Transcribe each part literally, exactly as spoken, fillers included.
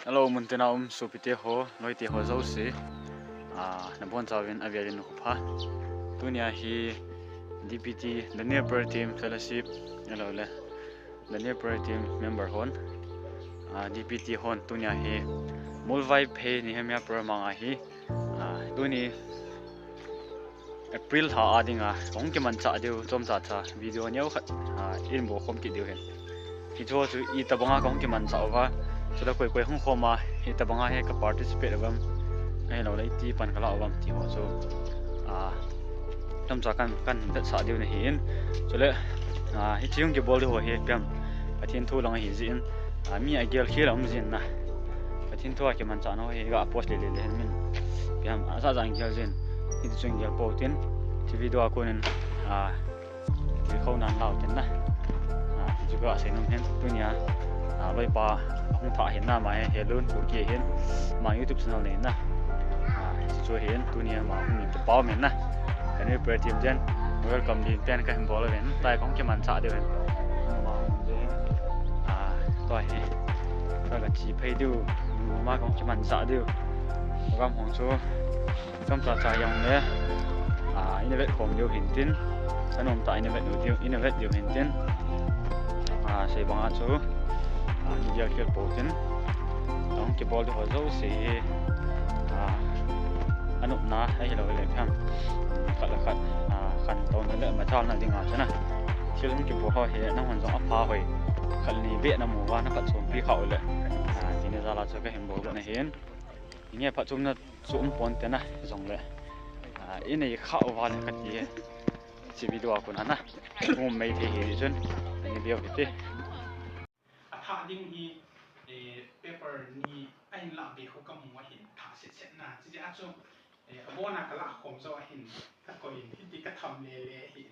Hello, muntina um sopite ho, loite ho jouse. Ah, nabonchauvin avel in nikho pha. Tunia hi D P T, Daniel Prayer Team Fellowship, hello le. Daniel Prayer Team member hon, ah, D P T hon, tunia hi Molvaiphei Nehemiah Prayer Mount a hi, ah, tuni April lha a dinga kahung kimanchah diu, chomcha cha video neo khat, ah, in bol khom kit diu ahin. Hichu chu itobanga kahung kimanchah uva, chule koi koi hung khom a, itobanga hi ka participate uvam, ahilouleh iti pan kalah uvam ti ho chu, ah, chomcha kan, kan vetsah diu ahin. Chule, ah, hiche hung kibol diu ho hi ipi ham, Pathen thu lang ahi jeh in, ah, mi agel khel a um jin na. Pathen thu a kimanchah nau hi ga post le le le hin min ipi ham, ajat jat in gel jin. Hiti chun gel pou tin, hiche video a konin, ah, kikhouna lau tin na. Ah, hichu kasei nom ahin, tunia, ah, loipa hung thah ahin, ama hi Helun Kuki ahin, ama YouTube channel nei na. Ah, hichu ahin, tunia ama hung in kipah um in na. Ka Daniel Prayer Team ten welcome din pen kahin bol uvin, tua hi kahung kimanchah diu ahin. Ama hung in, ah, tua hi, tua kache phei diu, ama kahung kimanchah diu. Program hung chu, chomcha cha jong le, ah, ina vet khom diu hin tin, anom tah ina vet diu, ina vet diu hin tin, ah, sei banga chu, ah, mi gel khel pou tin, kahung kibol diu ho jouse hi, ah, anopna ahilouleh ipi ham, khat le khat, ah, khantouna le machalna dinga chun a, thil hung kibol ho hi nanghon jong apha hoi khat ni beh namu uva, naphatchompi khah uleh, ah, tina jal a chu kahin bol got ahin. Hinge phatchomna chu um ponte na, jongle, ah, inei khah uva le kati e. Hiche video a kon a na, um mai thei hi chun, ani leo hite. Athah ding hi, eh, paper ni ahin lah be khu kamu ahin, thah set set na. Hiche a chu, eh, abona kalah khom jou ahin, kakoi in, hiti katham le le ahin.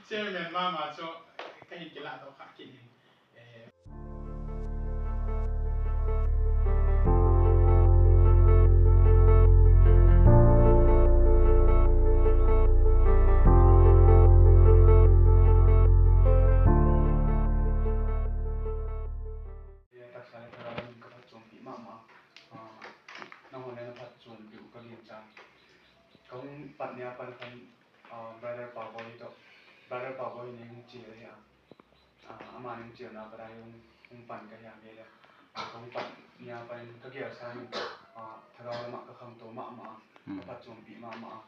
Chairman mama chu, kahin kilah doh kha kit in. Kahung pat nia pan khan, ah, brother Paboi toh, brother Paboi ni hung che ahi a. Ah, amani hung chena pat a hung, hung pan kahi a, hile, ah, kahung pat nia pan kagel sangin, ah, thagau lama kakhangtou mama, kaphatchompi mama.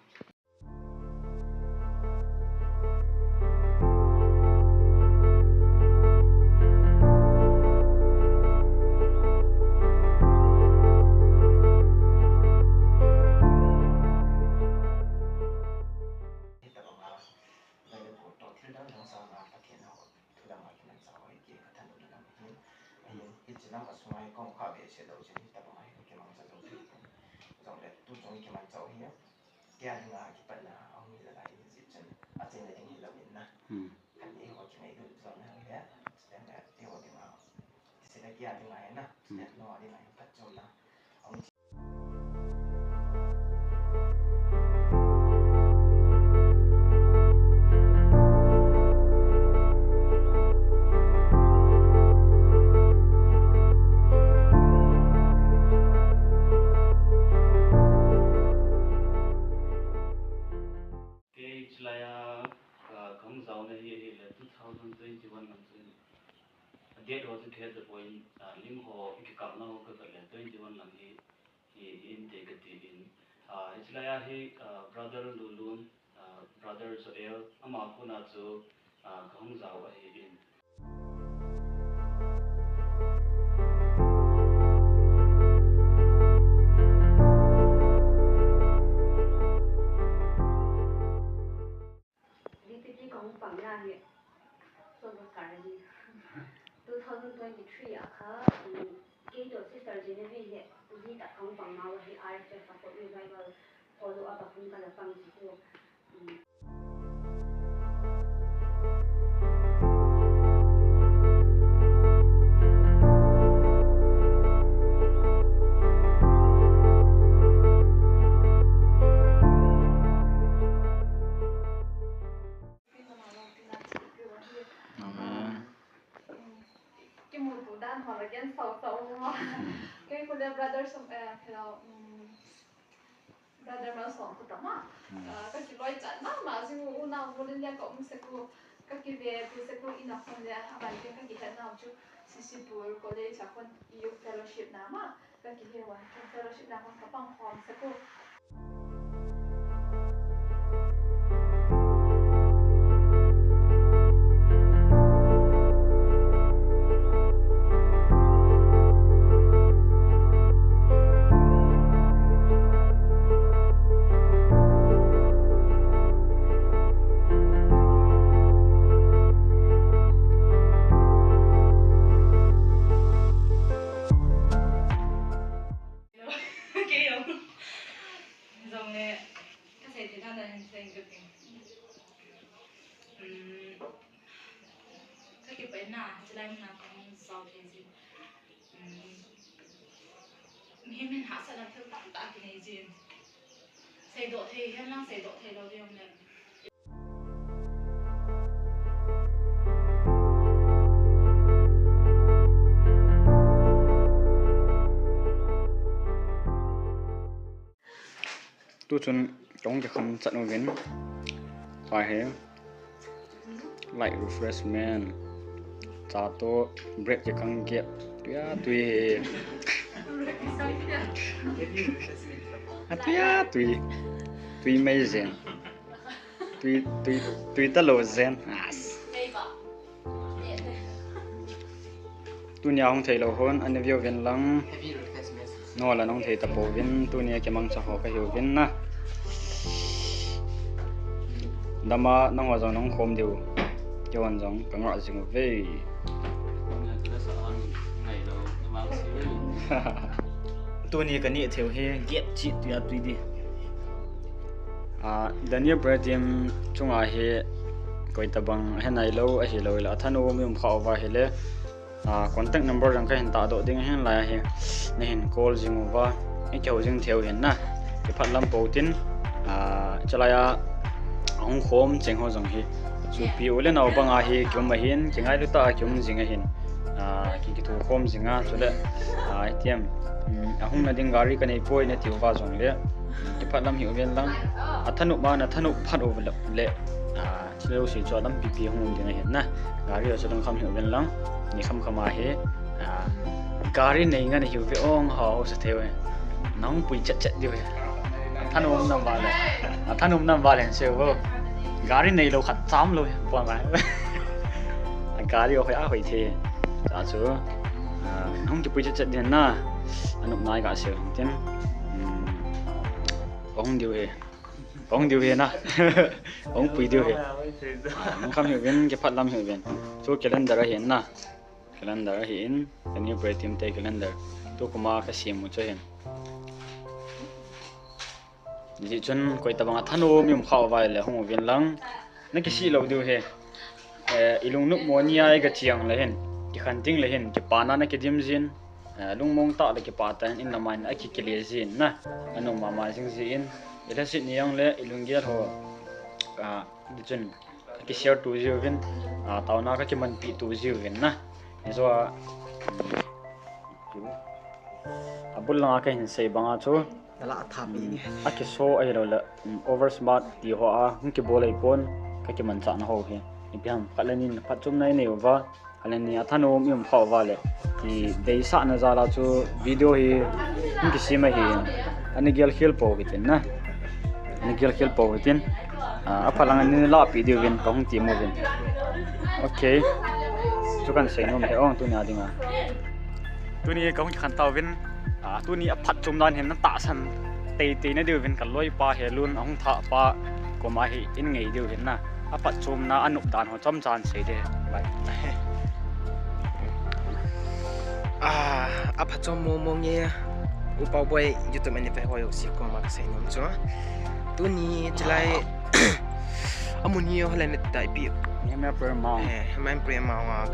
Hitobanga Bible toh thil dang dang sanga Pathen a thu dang a kimanchah u hi kei kathanopna lam ahin. Ahin, hiche lam asunga hi kahung kha behseh lou jeh in hitobanga hi kakimangcha jou ahi. Jongle tuchung kimanchah u hi, kei a dinga kipatna ahung hi nalai ahi jeh chun, achaina ding hilou in na. Hmm. Khat ni eiho kingailut jong nahile, chuteng le eiho dinga, kisei le kei a dinga hi na, chuteng le nangho dinga hi phatchomna ahung Kei chulai a, ah, kahung jaona hi ahile two thousand twenty-one lam chu ahi. Date ho chu kahet tapoi, ah, link ho ikikapna ho kavet le twenty-one lam hi, hi, hi inte kati in. Ah, hiche lai a hi, ah, brother Lulun, ah, brother Joel, ama kona chu, ah, kahung jao ahi in. D P T kahung pang na hi, so, two thousand twenty-three a kha, um, kei toh Sister Genevieve hi, jitah kahung pang nau hi R F F a Fort Revival Hall a kahung kala pang ji chu. Um, Amen. Kimuto dan ho la gen sau sau mo. Kei ko The brother som, eh, hello, mm, brother Malsawm khu tama. Hmm. Ah, ka kiloi chan mama jing u, unau volunteer ka um sek u, ka kive pi sek u, in a khun le, aban tin ka kihet nau chu C C Pur College a khun youth fellowship na ma, ka kihe wan, youth fellowship na khun ka pang khom sek u. Kei jong. Jong le, ka sei thei dan dan hin sei ka ting. Um, ka kipaina, chulai mun a ka hung sao thei jin. Um, mihem in hahsatna thil tamtah kinei jin. Seidoh thei, hihen lang seidoh thei lou ding le. Tuchun kahung kikhen chat uvin. Tua hi light refreshment. Cha toh bread kikhen gap. Tui a tui hi. A tui a tui. Tui mei jen. Tui, tui, tui talou jen. As. Tunia hung theilou hon, ana veuvin lang. Nangho la nahung thei tapouvin, tunia kimangcha ho kahiuvin na. Dama nangho jong nahung khom diu. Keihon jong kangah jing uve. Tuni kaneh theiu hi, gap cheh tui a tui di. Ah, Daniel Prayer Team chunga hi koi tabang ahe nailou, ahilou le, athanom i um kha uva ahile, ah, contact number jong kahin tahdoh ding ahin, lai a hi nahin call jing uva, i kihou jing theiu ahin na, kiphatlam pou tin, ah, chulai a ahung khom cheng ho jong hi, chupi u le nao banga hi kium ahin, kingailu tah a kium jing ahin, ah, ki, kithukhom jing a, chule, ah, itiham, um, ahung na ding gari kanei poi nati uva jongle, kiphatlam hih uvin lang, athanop a nathanop phat u le, ah, chule jouse chu alampi pi hung um ding ahin na. Gari ho chu lungkham hih uvin lang. Ni khamkham a hi, ah, gari nei ngen hiuve ong ho, ho sa theiu ve. Nahung pui chet chet diu ve. Athanom nam vale. Athanom nam vale sei vo. Gari neilou khat chamlou hi. Pua ngai. Gari ho hoi a hoi thei. Cha chu, ah, nahung kipui chet chet ding na. Anop nai kasei tin. Hmm. Hung diu hi. Hung diu hi na. Hung pui diu hi. Ah, lungkham hih uvin, kiphatlam hih uvin. Chu calendar ahin na. Calendar ahin. Daniel Prayer Team te calendar. Tukum a kasem u chu ahin. Hijeh chun koi tabang athanom i um kha uva ahile hung uvin lang. Nakisih lou diu hi. Eh, i lungnop mo ni a i gache le hin. Kikhen teng le hin. Kipana nakidim jin. Eh, lungmong tah le kipah tah in, in lam a in akikile jin na, anom mama jing jin, i lhaset ni jongle, i lunggel ho, ah, tichun, akishare to jiuvin, ah, taona kakimanpi to jiuvin na, hichu a, um, abul langa kahin sei banga chu, um, akiso ahilou le, um, over smart ti ho a, hung kibol ahipon, kakimanchahna ho hi, ipi ham, khat le ni phatchomna inei uva, Ahile ni athanom i um kha uva le, i deisahna jal a chu video hi hung kisem ahin, ana gelkhel pou hitin na. Ana gelkhel pou hitin. Ah, aphalang ana lahpeh diuvin kahung tem uvin. Ok. Chu kahin seinom hi ong tunia dinga. Tuni kahung kikhen tauvin. Ah, tuni aphatchomna hin natahsan teitei na diuvin kaloipa Helun ahung thahpa koma hi in ngei diu hin na. Aphatchomna anop dan ho chomcha sei de. Bye. Ah, aphatchom mong mong e. U Paoboi YouTube anivei ho jouse koma kaseinom chu. Tuni chulai amun hi hoilam ati tai pi. Hemia Prayer Mount. Eh, Hemia Prayer Mount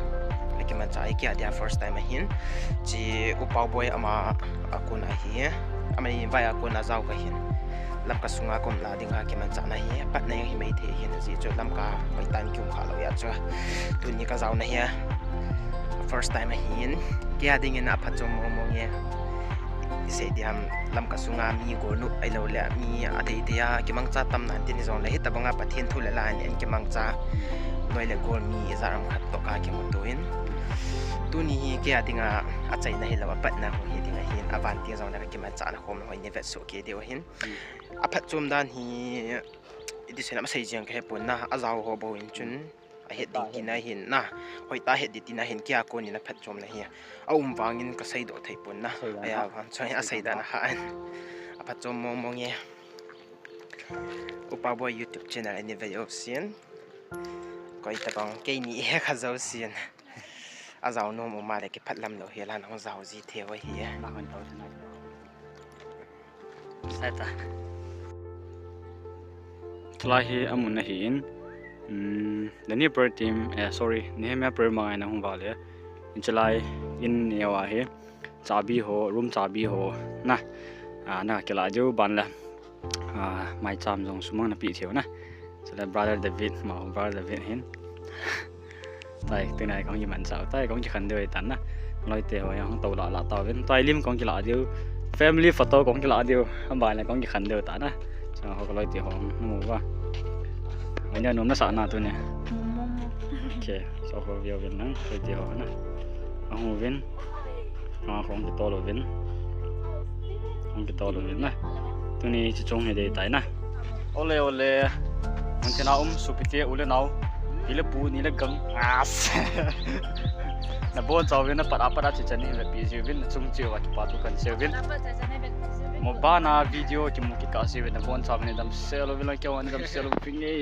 a kimanchah a kia dia first time ahin. Chi U Paoboi ama a kona hi. Ama invite a kona jao kahin. Lamka sunga kaum na dinga kimanchahna hi. Apatna hi mai thei hin ji chu Lamka hoi time kium kha lou a chu. Tuni kajaona hi. First time ahin. Kia dingin aphatchom mong mong e. Sei diham, Lamka sunga mi golnop ahilou le mi adei dei a kimangcha tam nan tin hijongle hitabanga Pathen thu le la in kimangcha noi le gol mi ijat ham khat toh kakimuto in. Tuni hi kei a dinga achaina hilou apatna hi ding ahin, avan tin jongle kakimanchahna khom hoi nei vet soh kei diu ahin. Aphatchom dan hi iti sei nam asei jeng kahepon na, ajao ho bou in chun ahet ding tina hin na, hoitah het ding tina hin kei a konin aphatchomna hi aum vangin kaseidoh thei pon na. Aya vang chun asei dan ahan. Aphatchom mong mong e. Upa Boi YouTube channel ani ve jousen, koi tabang keini e kha jousen, ajao nom uma le kiphat lam lou hi la nang jao ji thei ahi. Saita. Tulai hi amun ahin, um, the Nehemiah prayer team, eh, sorry, Nehemiah prayer mangai na hung vale. Chulai in neo ahi, chabi ho, room chabi ho na, ah, na kila diu ban le, ah, maicham jong sumang napi theiu na. Chule brother David, ma brother David hin. Tai, tunai kong kimanchah tai, kong kikhen diu tan na. Loite ho jong hung tou lah lah tauvin. Tai lim kong kila diu. Family photo kong kila diu. Aban le kong kikhen diu tan na. Chang ho loite ho namu uva. Ania nom nasah na tuni. Okay, so ho viau vin lang, loite ho na. Ahung uvin. Ah, kong kitol uvin. Kong kitol uvin na. Tuni chi chung hi dei tai na. Ole, ole. Mun tina um, sopite, u le nao. Pi le pu, ni le gang. As. Nabonchauvin, napat apat a chichan ni vetpi jiuvin, nachung cheh uva kipa thu kahin sei uvin. Mo bana video kimu kikah jiuvin, nabonchauvin, damsel uvin lang, keihon damsel uvin e.